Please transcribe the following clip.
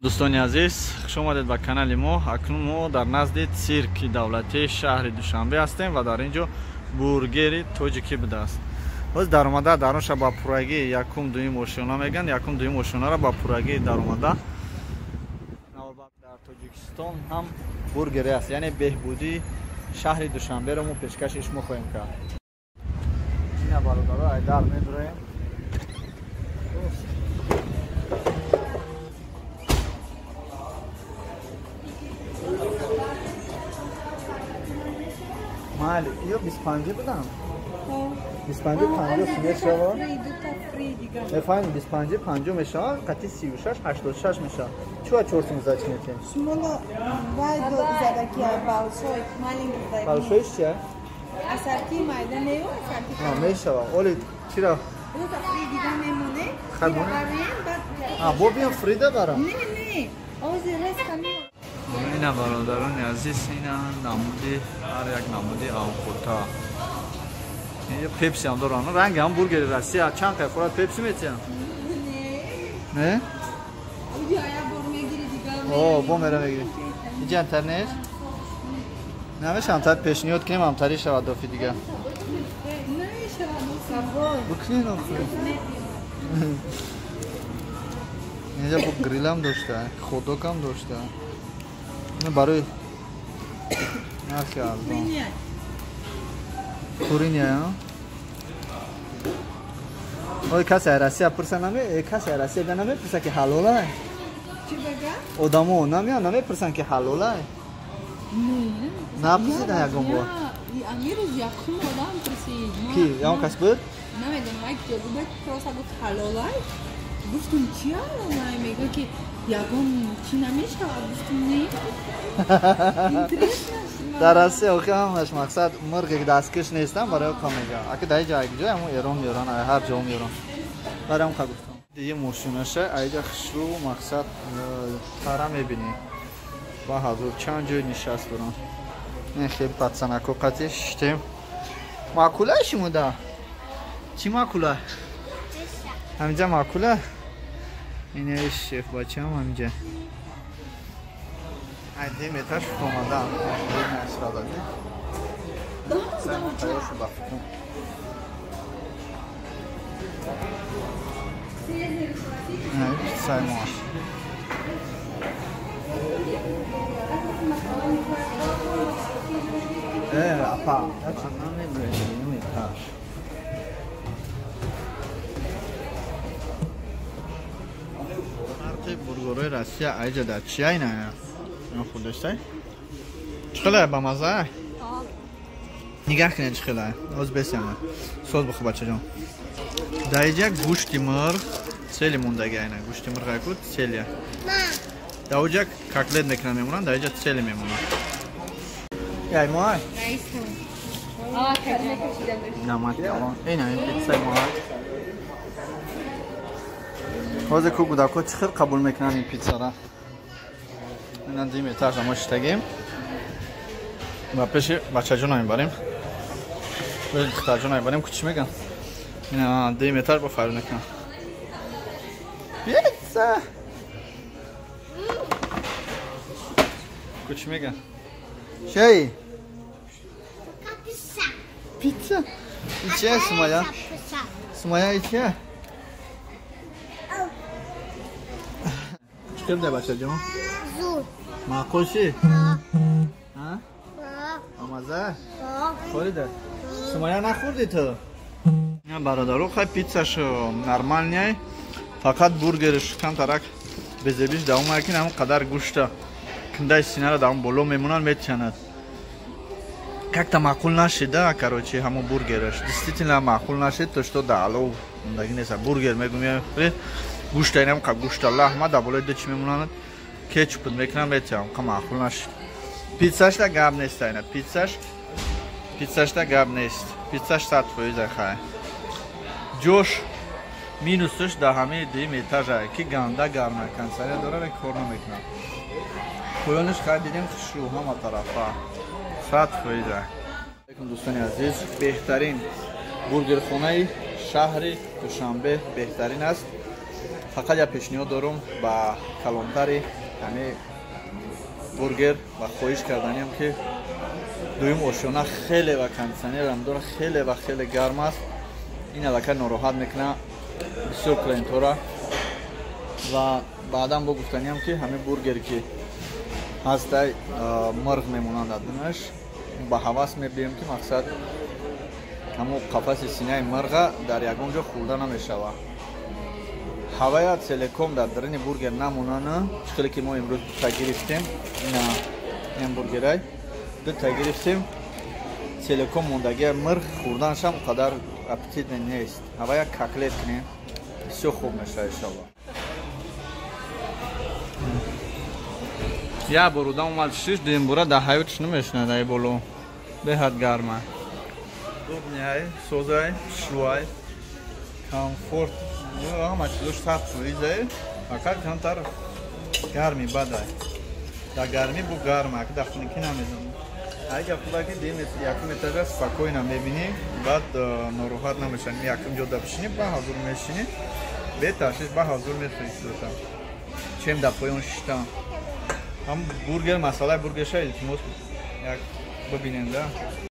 Дӯстони азиз, хуш омадед ба канали мо. Акнун мо дар назди цирки давлатии шаҳри Душанбе ҳастем ва дар ин ҷо бургери тоҷикӣ будааст. Боз даромада дар он ша ба пуррагӣ якум дуюм ошёна мегӯянд, якум дуюм ошёнаро ба пуррагӣ даромада. Дар Тоҷикистон ҳам бургере аст, яъне беҳбудии шаҳри Душанберо мо пешкаши шумо хоҳем кард. Ина бародаро, айдар медуроем. Майли, ё 25 будам? 25 50 мешава? Мефаҳмем 25 50 мешава, қати 36 86 мешава. Чуа 400 зачнете? Шумоло вай задаки большой, маленький. Большой чия? Асарки майда нею, асарки. А, мешава. Оли чира? Дута фри дига мемоне. А, бо биям фрида барам? Не, не. Ози резка ми. Ина бародарони азиз, ина намуди ҳар як намуди авқота. Пепси ҳам доранд. Ранги ҳам бургери Россия чанд қай хӯрад пепси метиҳанд? Не. Не? О, бо мера мегирӣ. Иҷа антар нест? Намеша антар пешниҳод кунем, ҳамтарӣ шавад дофи дига. Бикунед охир. Инҷа бо грилам дошта, ходокам дошта. Барои нархи арзон. Куриня, ой, касе Россия пурса наме, касе Россия да намепурса ки ҳалола? Чӣ бага? Одамо намеян, намепурсан ки ҳалола? Не. Напурсида ягон бор. Амирӯз якум одам пурсид. Ки, ягон кас буд? Намедонам, як ҷо буд, просто гуфт ҳалола. Гуфтум чи ҳалола? Мега ки ягон чӣ намешавад. Гуфтум не. Интересно. Дар Россия охи ҳамаш мақсад мурғе дасткаш нестам, барои қа мегӯям. Аки дар ҷо ҷой ҳамон Эрон меоран, ҳар ҷо меоран. Барои ҳам қа гуфтам. Дигар мошинаша айҷа хушрӯ мақсад тара мебинӣ. Ба ҳазор чанд ҷой нишаст дорам. Ин хел пацанако қати шиштем. Маъқула шумода? Чӣ маъқула? Ҳаминҷа маъқула? Ин шеф бачаам ҳаминҷа. Ай метр омадан. Пиццаи мо аст. Апа, намедонем. Фарқи бургерҳои Россия айҷа дар чи айна? Хурдаштай? Чӣ хелае ба маза? Нигаҳ кунед чӣ хелае. Оз бесиама. Соз бихӯр бачаҷон. Дар иҷа гӯшти мурғ цели мондаги айна. Гӯшти мурғ аку целия. Дар оҷа котлет мекунанд мемонанд, дар иҷа цели мемонанд. Яй мо ай? Намак калон. Ина ин пиццаи мо ай. Ҳозир ку кӯдакҳо чӣ хел қабул мекунанд ин пиццара? Ина дим этаж мо шиштагем. Ба пеши бачаҷона мебарем. Пеши духтарҷона мебарем, ку чӣ мегӯянд? Ина дим этаж бо фарёд мекунанд. Пицца! Ку чӣ мегӯянд? Чай? Пицца. Пицца? Ичия Сумая? Сумая ичия? Чӣ кирда бачаҷон? Зуд. Маъқул ши? Ҳа? Омаза? Хӯрида? Сумая нахӯрдӣ ту? Бародаро, хай пиццаш нормальный, фақат бургерш камтарак безебиш давом ки ҳамон қадар гӯшта кундаи синара дар он боло мемонанд, метиянад. Как-то маъқул нашид, да, короче, ҳамон бургераш. Действительно маъқул нашид, то что да алов мондаги нест. Бургер мегӯм, гӯшта инам қа гӯшта лаҳма дар болои ду чӣ мемонанд, кетчуп мекунам, метиям, қа маъқул нашид. Пиццашда гап нест, айна пиццашда гап нест. Пиццаш 100% хай. Ҷош минусаш дар ҳамаи дуюм этажа ки ганда гарма, кондитсионер дора, кор намекунад. Поёнаш хай дидем хушрӯ ҳама тарафа. 100%. Алейкум дӯстони азиз, беҳтарин бургерхонаи шаҳри Душанбе беҳтарин аст. Фақат як пешниҳод дорум ба калонтари ҳами бургер ва хоҳиш карданиам, ки дуюм ошёна хеле ва кондитсионерам дора, хеле ва хеле гарм аст. Ин аллакай нороҳат мекунад бисёр клиентҳоро. Ва баъдан бо гуфтаниам, ки ҳамин бургере ки ҳастай, мирғ мемонанд адунаш, ба ҳавас мебием, ки мақсад ҳамун қафаси синаи мирға дар ягон ҷо хӯрда намешавад. Ҳавая целиком дар дарини бургер намонана. Чӣ хеле ки мо имрӯз дута гирифтем, ина ин бургерай дута гирифтем, целиком мондагия мирғ хӯрданашам он қадар аппетитный нест. Ҳавая котлет кунем, бисёр хуб мешавад, иншалло. Як бор одам омад шиш, дуюм бора дар ҳаётш намешинад. Ай боло беҳад гарма. Удобный, созай, шуай, комфорт, ҳама чизош 100%-ай, фақат камтар гарми бадай. Дар гармӣ бу гарма, ки дар хунукӣ намедонам. Ай гап худа, ки дим якум этажа спокойно мебинӣ, баъд нороҳат намешавӣ. Якум ҷо да бишинӣ, ба ҳазур мешинӣ, беташвиш, ба ҳазур мехӯрӣ чизота, чем дар поён шиштан. Ҳам бургер, масъалаи бургерша, илтимос, як бибинем да.